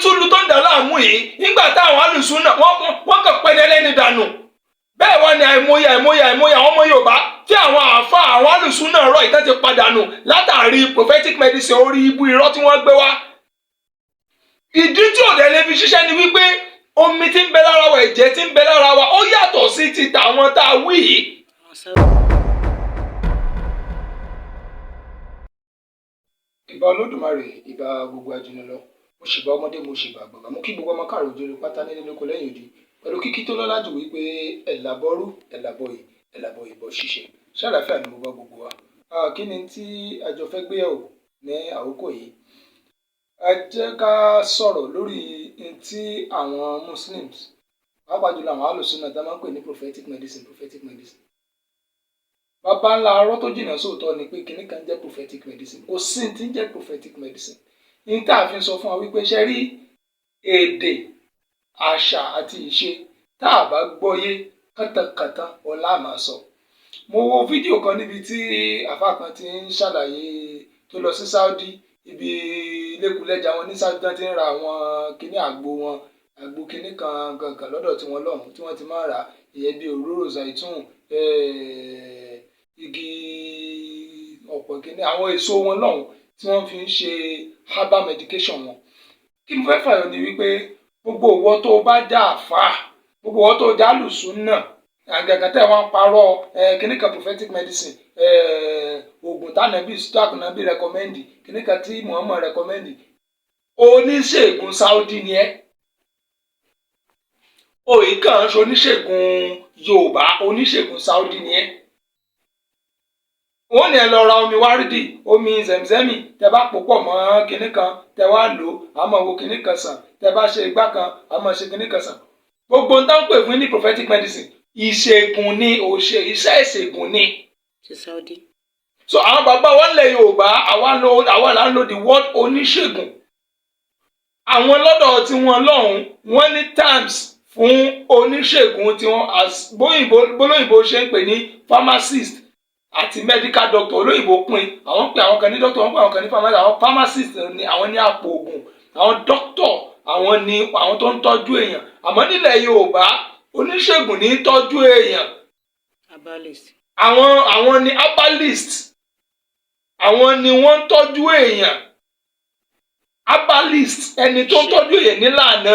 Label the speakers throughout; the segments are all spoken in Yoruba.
Speaker 1: Túlù tó ń dà láàmú yìí, nígbà táwọn alùsùn náà wọ́n kàn pẹ́ ẹlẹ́ni dànù. Bẹ́ẹ̀ wá ní àìmọye àìmọye àìmọye àwọn ọmọ Yorùbá tí àwọn àáfà àwọn alùsùn náà rọ ìtàn ti padà nù látàrí prophetic medicine, orí ibú irọ́ tí wọ́n gbé wá. Ìdí tí ò dẹ̀ lè fi ṣiṣẹ́ ni wípé omi tí ń bẹ lára wa, ẹ̀jẹ̀ tí ń bẹ lára wa, ó yàtọ̀ sí ti tàwọn tá a wí yìí. Ìbà Olódùmarè, ìbà gbogbo àjùnà lọ, mo ṣèbà ọmọdé, mo ṣèbà àgbàgbà, mo kí gbogbo ọmọ káàrọ̀ òjòrè pátá nílé lóko lẹ́yìn odi pẹ̀lú kíkí tó lọ́lá jù wípé ẹ̀làbọ̀rú, ẹ̀làbọ̀yè, ẹ̀làbọ̀ ìbọ̀ ṣíṣe, ṣàlàáfíà ni mo bá gbogbo wa. Kí ni tí àjọ fẹ́ gbéyàwó ní àkókò yìí? Ẹ jẹ́ ká sọ̀rọ̀ lórí n tí àwọn Muslims, pàápàá jùlọ àwọn alùsùnà, tá máa ń pè ní prophetic medicine. Prophetic medicine, bàbá ńlá arọ́ tó jìnnà sóòótọ́ ni pé kinní kan jẹ́ prophetic medicine. Kò sí tí ń jẹ́ prophetic medicine. Ní tá a fi sọ fún wa wípé ṣe rí èdè, àṣà àti ìṣe tá a bá gbọ́yé, kàntànkàntàn ọ̀la máa sọ. Mo wo fídíò kan níbi tí àfa kan ti ń ṣàlàyé tó lọ sí Saudi, ibi lẹ́kùlẹ́jà wọn ní Saudi tán ti ń ra àwọn kinní àgbo wọn, àgbo kinní kan kankan lọ́dọ̀ tí wọ́n lọ́hùn tí wọ́n ti máa ń rà, ìyẹn bíi òróró zaitun, igi ọ̀pọ̀ kinní, àwọn èso wọn lọ́hùn tí wọ́n fi ń ṣe herbal medication wọn. Kí mo fẹ́ fàyọ ni wípé gbogbo ìwọ tó o bá já àfáà, gbogbo ìwọ tó o já lùsùn náà, àgàgà tẹ́ wọ́n parọ́ kinní kan prophetic medicine, oògùn tánàbí tánàbí recommend, kinní kan tí Muhammad recommend, oníṣègùn Saudi ni ẹ́. Òyì kàn ń ṣe oníṣègùn Yorùbá, oníṣègùn Saudi ni ẹ́. Wọ́n ní ẹ lọ ra omi wárídì, omi zẹ̀mzẹ́mì, tẹ bá pò pọ̀ mọ́ kinní kan, tẹ wá lò àmọ́ wo kinní kan sàn, tẹ bá ṣe igbá kan, àmọ́ ṣe kinní kan sàn. Gbogbo ń tán pè fún ní prophetic medicine, ìṣègùn ni, òṣè iṣẹ́ ìṣègùn ni.
Speaker 2: Ti Saudi.
Speaker 1: So àwọn bàbá wa ńlẹ̀ Yorùbá, àwa lo àwa là ń lo the word oníṣègùn. Àwọn lọ́dọ̀ tí wọ́n lọ́hùn, wọ́n ní terms fún oníṣègùn tí wọ́n, as bóyìnbó bólóyìnbó ṣe ń pè ní pharmacist àti medical doctor. Olóyìnbó pín, àwọn pè àwọn kan ní doctor, wọ́n pè àwọn kan ní pharmacist. Àwọn pharmacist ni àwọn ní àpò oògùn, àwọn doctor àwọn ní àwọn tó ń tọ́jú èèyàn. Àmọ́ nílẹ̀ Yorùbá, oníṣègùn ní tọ́jú èèyàn.
Speaker 2: Herbalist.
Speaker 1: Àwọn ni herbalist, àwọn ni wọ́n ń tọ́jú èèyàn. Herbalist, ẹni tó ń tọ́jú èèyàn nílànà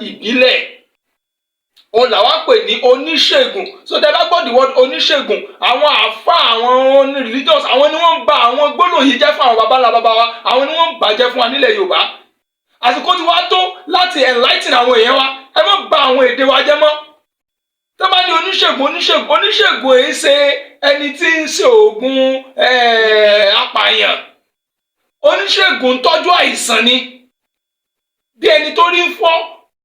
Speaker 1: ìbílẹ̀, òun làwọn pè ní oníṣègùn. So tẹ bá gbọ́ the word oníṣègùn, àwọn àáfà, àwọn religious, àwọn ni wọ́n ń ba àwọn gbólóhùn yìí jẹ́ fún àwọn baba ńlá baba wa, àwọn ni wọ́n ń bàjẹ́ fún wa nílẹ̀ Yorùbá. Àsìkò tí wàá tó láti enlighten àwọn èèyàn wa. Ẹ má bà àwọn èdè wa jẹ́ mọ́. Tó bá ní oníṣègùn, oníṣègùn, oníṣègùn èyí ṣe ẹni tí ń ṣe oògùn apààyàn. Oníṣègùn ń tọ́jú àìsàn ni. Bí ẹni tó rí ń fọ́,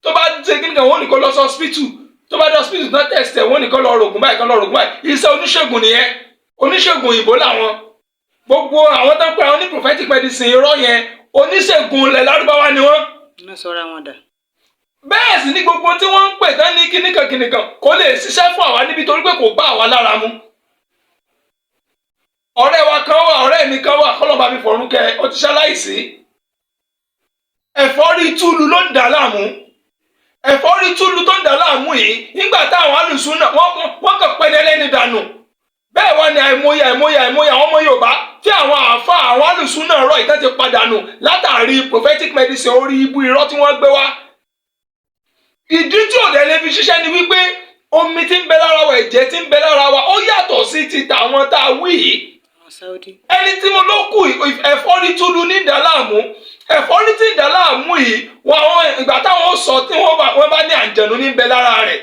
Speaker 1: tó bá ṣe kí nìkan, wọ́n ní kó lọ sí hospital. Tó bá dé hospital náà, test ẹ̀, wọ́n ní kó lọ rògùn báyìí, kó lọ rògùn báyìí. Iṣẹ́ oníṣègùn nìyẹn. Oníṣègùn òyìnbó làwọn gbogbo àwọn tó ń pè àwọn ní prophetic medicine irọ́ yẹn. Oníṣègùn ilẹ̀ lárúbáwá ni wọ́n.
Speaker 2: Iná sọra wọn dà.
Speaker 1: Bẹ́ẹ̀ sì ni gbogbo tí wọ́n ń pè tán ní kíníkan kíníkan kò lè ṣiṣẹ́ fún àwa níbi, torí pé kò bá àwa lára mu. Ọ̀rẹ́ wa kan wà, ọ̀rẹ́ mi kan wà, kọ́lọ́ba mi fọ̀rún kẹ́, ó ti ṣaláìsí. Ẹ̀fọ́rí túlù ló ń dà láàmú. Ẹ̀fọ́rí túlù tó ń dà láàmú yìí, nígbà táwọn alùsùn náà wọ́n kàn pẹ́ ẹlẹ́ni dànù. Bẹ́ẹ̀ wá ní àìmọye àìmọye àìmọye àwọn ọmọ Yorùbá tí àwọn àáfà àwọn alùsùn náà rọ ìtàn ti padà nù látàrí prophetic medicine, orí ibú irọ́ tí wọ́n gbé wá. Ìdí tí ò dẹ̀ lè fi ṣiṣẹ́ ni wípé omi tí ń bẹ lára wa, ẹ̀jẹ̀ tí ń bẹ lára wa, ó yàtọ̀ sí ti tàwọn tá a wí yìí.
Speaker 2: Àwọn Saudi.
Speaker 1: Ẹni tí mo ló kù, ẹ̀fọ́rí túlù ní ìdá láàmú. Ẹ̀fọ́rí tí ìdá láàmú yìí, wọn àwọn ìgbà táwọn sọ tí wọ́n bá ní àǹjẹ̀nú ní bẹ lára rẹ̀.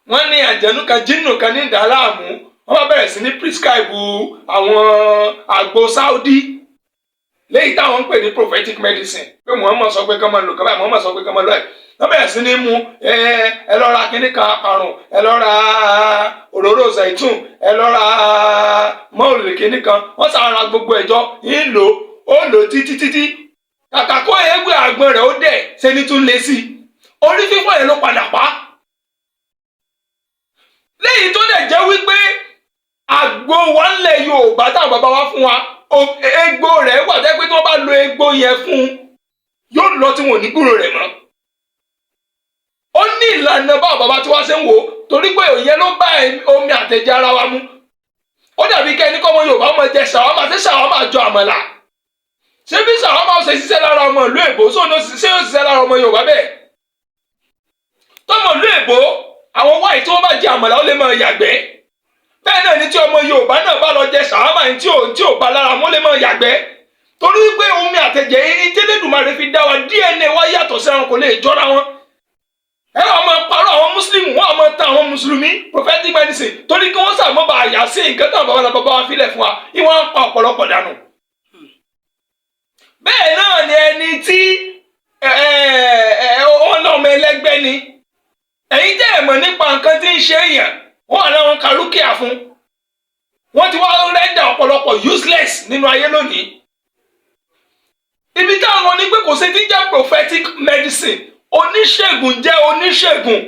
Speaker 1: Wọ́n ní àǹjẹ̀nú kan, jínù kan ní ìdá láàmú. Wọ́n bá bẹ̀rẹ̀ sí ní prescribe àwọn àgbo Saudi léyìí táwọn ń pè ní prophetic medicine, pé Muhammad sọ pé kán máa lò kán báyìí, Muhammad sọ pé kán máa lò báyìí. Wọ́n bẹ̀rẹ̀ sí ní mú ẹ lọ ra kíní kan àrùn, ẹ lọ ra òróró zaitun, ẹ lọ ra mọ́ọ̀lù kíní kan. Wọ́n sàrà gbogbo ẹ̀jọ́ ń lò ó, lò títí títí, kàkà kó ewé àgbọn rẹ̀ ó dẹ̀ ṣe ní tún lé sí i. Orí fífọ́ yẹn ló padà pa á. Léyìí tó dẹ̀ jẹ́ wípé àgbo wa ńlẹ̀ Yorùbá táwọn bàbá wa fún wa, egbò rẹ̀ wà tẹ́ pé tí wọ́n bá lo egbò yẹn fún un.
Speaker 3: Yóò lọ tí wọn ò ní gbúrò rẹ̀ mọ́. Ó ní ìlànà báwọn bàbá tí wọ́n ṣe ń wò ó, torí pé òye ló bá omi àtẹ̀jẹ̀ ara wa mu. Ó dàbí kẹ́ni kọ́mọ Yorùbá ọmọ jẹ ṣàwámà. Ṣé ṣàwámà jọ àmàlà? Ṣé bí ṣàwámà ó ṣe ṣiṣẹ́ lára ọmọ ìlú èbó, sóun ṣé ó ṣiṣẹ́ lára ọmọ Yorùbá bẹ́ẹ̀? Tọmọ ìlú èbó, àwọn wáyé tí wọ́n bá jẹ àmàlà, ó lè máa yàgbẹ́. Bẹ́ẹ̀ náà ni tí ọmọ Yorùbá náà bá lọ jẹ ṣàwámà yìí tí ò bá lára mọ́, lè máa yàgbẹ́, torí pé omi àtẹ̀jẹ̀ yìí tẹ́lẹ̀dùmarè fi dá wa, DNA wa yàtọ̀ sí àwọn, kò lè jọra wọn. Ẹ wọ́n máa parọ́ àwọn Mùsùlùmí, wọ́n máa ta àwọn Mùsùlùmí prophetic medicine, torí kí wọ́n sàmọ́ bá àyà sí nǹkan táwọn bàbá náà bàbá wa filẹ̀ fún wa, ìwọ̀n á pa ọ̀pọ̀lọpọ̀ dànù. Bẹ́ẹ̀ náà ni ẹni tí wọ́n náà ọmọ ẹlẹ́gbẹ́ ni. Ẹ̀yin tẹ́ ẹ̀ mọ̀ nípa nǹkan tí ń ṣe èèyàn, wọ́n wà láwọn karúkìá fún wọ́n ti wá render ọ̀pọ̀lọpọ̀ useless nínú ayé lónìí. Ibi táwọn ní pé kò sí ti jẹ́ prophetic medicine, oníṣègùn jẹ́ oníṣègùn.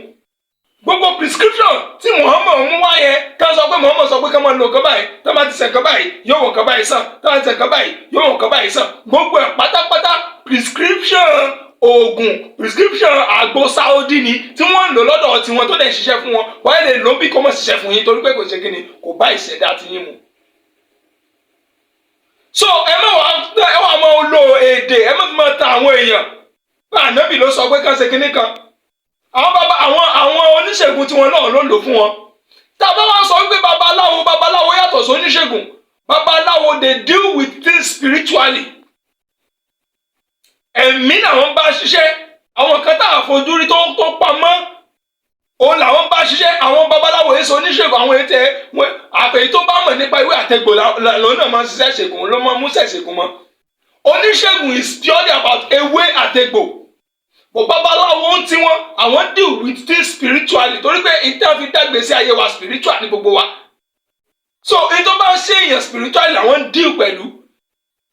Speaker 3: Gbogbo prescription tí Muhammad mú wá yẹn, tá a sọ pé Muhammad sọ pé ká máa lo nǹkan báyìí, tá a máa ti ṣe nǹkan báyìí, yóò wọ nǹkan báyìí sàn, tá a ti ṣe nǹkan báyìí, yóò wọ nǹkan báyìí sàn, gbogbo ẹ̀ pátápátá prescription oògùn, prescription àgbo Saudi ni, tí wọ́n ń lò lọ́dọ̀ tiwọn tó dẹ̀ ṣiṣẹ́ fún wọn. Wọ́n lè lò bí kò mọ̀ ṣiṣẹ́ fún yín, torí pé kò ṣe kíni, kò bá ìṣẹ̀dá ti yín mu. So ẹ má wàá, ẹ wàá máa lo èdè, ẹ má fi máa ta àwọn èèyàn pé Ànábì ló sọ pé kán ṣe kíní kan. Àwọn bàbá àwọn oníṣègùn tiwọn náà ló lò fún wọn. Tá a bá wá sọ wípé babaláwo, babaláwo yàtọ̀ sí oníṣègùn. Babaláwo, they deal with things spiritually. Ẹ̀mí làwọn bá ṣiṣẹ́, àwọn kan tá a fojú rí tó pamọ́, òun làwọn bá ṣiṣẹ́. Àwọn babaláwo èso oníṣègùn. Àwọn ètò ẹ àfẹ̀yí tó bá mọ̀ nípa ìwé àtẹ̀gbò lòun náà máa ń ṣiṣẹ́ ṣègùn, ló máa ń múṣẹ́ ṣègùn mọ́. Oníṣègùn is purely about ewé àtẹ̀gbò, but babaláwo ń tiwọn, àwọn deal with things spiritually, torí pé ìtàn fi dágbèsí ayé wa spiritual ní gbogbo wa. So èyí tó bá ń ṣe èèyàn spiritually làwọn ń deal pẹ̀lú.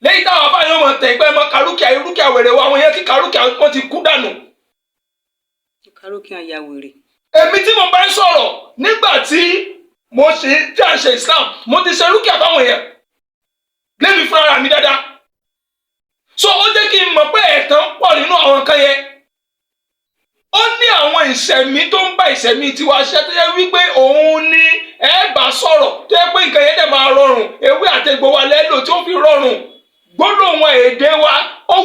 Speaker 3: Lẹ́yìn táwọn afáàyàn mọ̀ tẹ̀ pé mọ́ karúkìá, irúkìá wèrè wa, àwọn yẹn kí karúkìá, wọn ti kú dànù.
Speaker 2: Karúkìá ya wèrè.
Speaker 3: Èmi tí mo bá ń sọ̀rọ̀, nígbà tí mo ṣe tí a ṣe Islam, mo ti ṣe rúkìá fáwọn èèyàn lémi fúnra mi dáadáa. So ó jẹ́ kí n mọ̀ pé ẹ̀tàn pọ̀ nínú àwọn kan yẹn. Ó ní àwọn ìṣẹ̀mí tó ń bá ìṣẹ̀mí tiwa ṣe, tó yẹ wípé òun ni ẹ bá sọ̀rọ̀, tó yẹ pé nǹkan yẹn dẹ̀ máa rọrùn. Ewé àtegbò wa lẹ́lò tí ó fi rọrùn, gbólóhùn èdè wa ó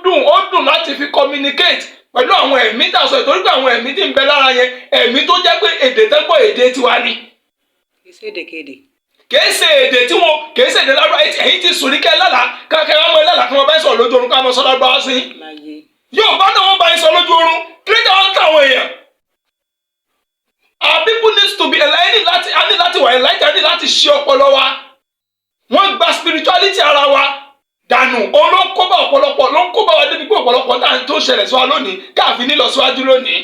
Speaker 3: dùn, ó dùn láti fi communicate pẹ̀lú àwọn ẹ̀mí tá a sọ, ìtorí pé àwọn ẹ̀mí tí ń bẹ lára yẹn, ẹ̀mí tó jẹ́ pé èdè tó ń gbọ́, èdè tiwa ni.
Speaker 2: Kì í ṣe èdèkedè.
Speaker 3: Kìí ṣe èdè tí wọn, kìí ṣe èdè lárúbá. Ẹ̀yin ti sùn ní kẹ́ lálàá káàkiri, àwọn ọmọ lálàá kí wọ́n bá ń sọ̀rọ̀ lójú oorun, ká máa sọ lárúbáwá sí i.
Speaker 2: Láyé.
Speaker 3: Yóò bá náà wọ́n bá yín sọ lójú oorun, kí ló dé wọn táwọn èèyàn. Our people need to be enlightened, láti a ní láti wà enlightened, a ní láti ṣe ọpọlọ wa. Wọ́n gba spirituality ara wa dànù. Òun ló ń kó bá ọ̀pọ̀lọpọ̀, ló ń kó bá wa débi pé ọ̀pọ̀lọpọ̀ tá à ń tó ṣẹlẹ̀ sí wa lónìí káàfin nílọ síwájú lónìí.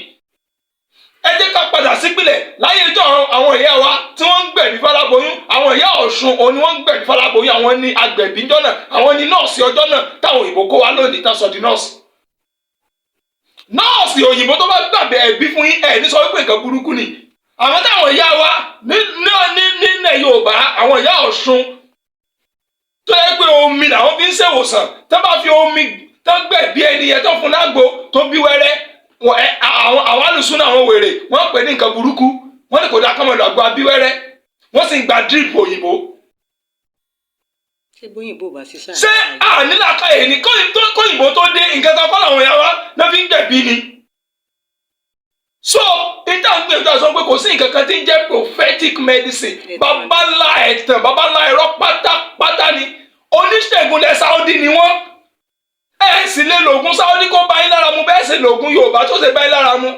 Speaker 3: Ẹ jẹ́ ká padà sípìlẹ̀ láyé ìjọ àwọn ìyá wa tí wọ́n ń gbẹ̀bí fáláboyún. Àwọn ìyá Ọ̀ṣun, òun ni wọ́n ń gbẹ̀bí fáláboyún. Àwọn ní agbẹ̀bí ńjọ́ náà, àwọn ní nọ́ọ̀sì ọjọ́ náà táwọn òyìnbó kó wa lónìí, tá sọ di nọ́ọ̀sì. Nọ́ọ̀sì òyìnbó tó bá gbàgbé ẹ̀bí fún yín, ẹ̀ ní sọ wípé nǹkan burúkú ni. Àwọn táwọn ìyá wa ní nílẹ̀ Yorùbá, àwọn ìyá Ọ̀ṣun tó yẹ pé omi làwọn fi ń ṣèwòsàn, tó bá fi omi tó gbẹ̀bí ẹni yẹn, tó fún lágbo tó bí wẹ́rẹ́, àwọn alùsùn náà, àwọn wèrè, wọ́n pè ní nǹkan burúkú. Wọ́n ní kò dáa kọ́mọ lọ àgbo abíwẹ́rẹ́. Wọ́n sì ń gba drip òyìnbó.
Speaker 2: Ṣé bóyìnbó bá sí sáà.
Speaker 3: Ṣé ànílàkàyè ni kóyìnbó tó dé, nǹkan kan kọ́ làwọn ìyá wa náà fi ń gbẹ̀bí ni. So ìta ń gbìyànjú àti sọ pé kò sí nǹkan kan tí ń jẹ́ prophetic medicine. Babalá ẹ̀tàn, babalá ẹ̀rọ pátápátá ni. Oníṣègùn lẹ Saudi ni wọ́n. Ẹ̀ sì lè lògùn Saudi kó bá yín lára mu, bẹ́ẹ̀ sì lògùn Yorùbá tó ṣe bá yín lára mu.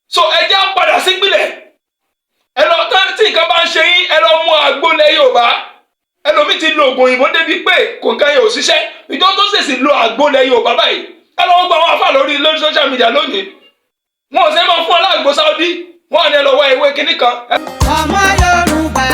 Speaker 3: So ẹ jẹ́ á padà sípìlẹ̀. Ẹ lọ tán, tí nǹkan bá ń ṣe yín, ẹ lọ mú àgbo lẹ Yorùbá. Ẹlòmíì ti lo oògùn òyìnbó débi pé kò nǹkan yẹn ò ṣiṣẹ́. Ìjọ tó ṣèṣì lo àgbo lẹ Yorùbá báyìí, ẹ lọ gbọ́ àwọn afá lórí social media lónìí, wọn ò sẹ́ máa fún aláàgbo Saudi, wọn à ní ẹ lọ wá ewé kinní kan.
Speaker 4: Ọmọ Yorùbá.